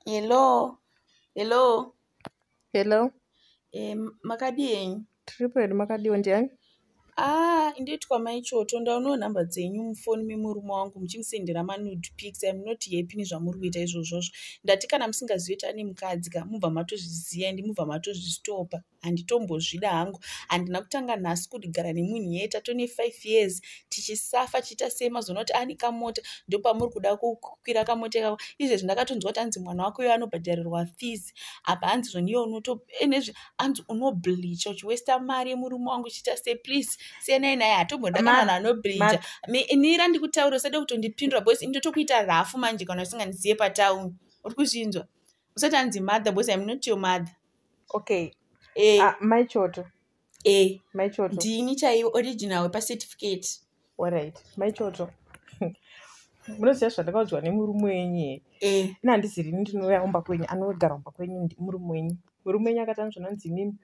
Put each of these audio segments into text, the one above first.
Hello, hello. Hello. Makadii henyu? Tiripo hedu, makadiwa, ndiani? Ah, ndoitwa Mai Choto. Ndaonawo nhamba dzenyu mufoni memurume wangu muchimusendera manude pics. I'm not happy nezvamuri kuita izvozvozvo. Ndati kana musingazivi kuti ane mukadzi ka, mubva matozviziva ende mubva matozvistopa. Handitombozvida hangu. Handina kutanga nhasi kugara nemunhu iyeye, tatone 5 years tichisafa tichiita sei. Mazoona kuti ane kamota, ndopamuri kuda kukwira kamota ikako. Izvezvi ndakatonzwa kuti hanzi mwana wako iye anobhadharirwa fees apa, hanzi zvoniye unoto enezvi, hanzi unobleacha uchiwesta mari yemurume wangu uchiita sei. Please siyanai naye, hatomboda kana vanhu anobleacha. Nira ndikutaura, usade kutondipindura because ndotokuita rafu manje kana usingandiziye patauni. Uri kuzvinzwa? Usati hanzi mother because I'm not your mother. Okay. Eh. Ah, Mai Choto. Eh. Mai Choto. Ndini chaiwo original wepacertificate. Alright, Mai Choto. Munoziva zvandakaudzwa nemurume wenyu here? Eh. Ini handiziri ini ndinouya kumba kwenyu, anogara kumba kwenyu murume wenyu. Murume wenyu akati anozvonanzi inini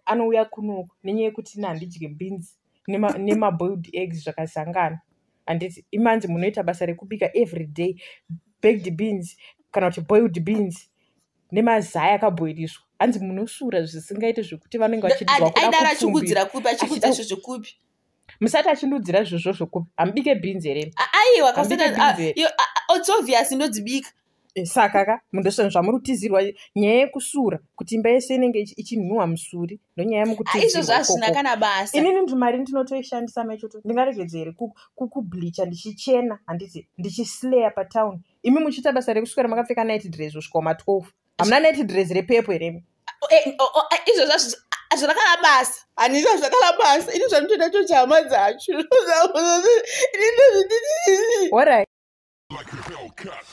anouya kunoku nenyaya yekuti ini handidye beans nemaboiled eggs zvakazangana. Handiti imanzi munoita basa rekubika every day baked beans kana kuti boiled beans nemazai akabhoiliswa. Hanzi munosura zvisingaite zvekuti vanenge vachinzwa kuda Aidara kupfumbira. achikudzira kupi? Achikudza Achida izvozvo kupi? Musati achindudzira izvozvozvo kupi? Hamubike beans here? Aiwa. Hamubike beans here? It's obvious ndodzibika. Saka ka mundosvano zvamuri kutizirwa nyaya yekusura kuti imba yese inenge ichinhuhwa musuri, ndonyaya Izvozvo yemukutizirwa hazvina ikoko. kana basa. Inini ndi mari ndinotoishandisa, Maichoto. Ndingaregedze here kubleacha ndichichena, handiti ndichisleya patown, imi muchiita basa rekuswera makapfeka night dress kusvika kuma12? Hamuna night dress repepo here imi? Izvozvo hazvina kana basa, handina zvakana basa. Ini zvandinotoda tocha hama dzacho. Ini Alright. Like a Hellcat.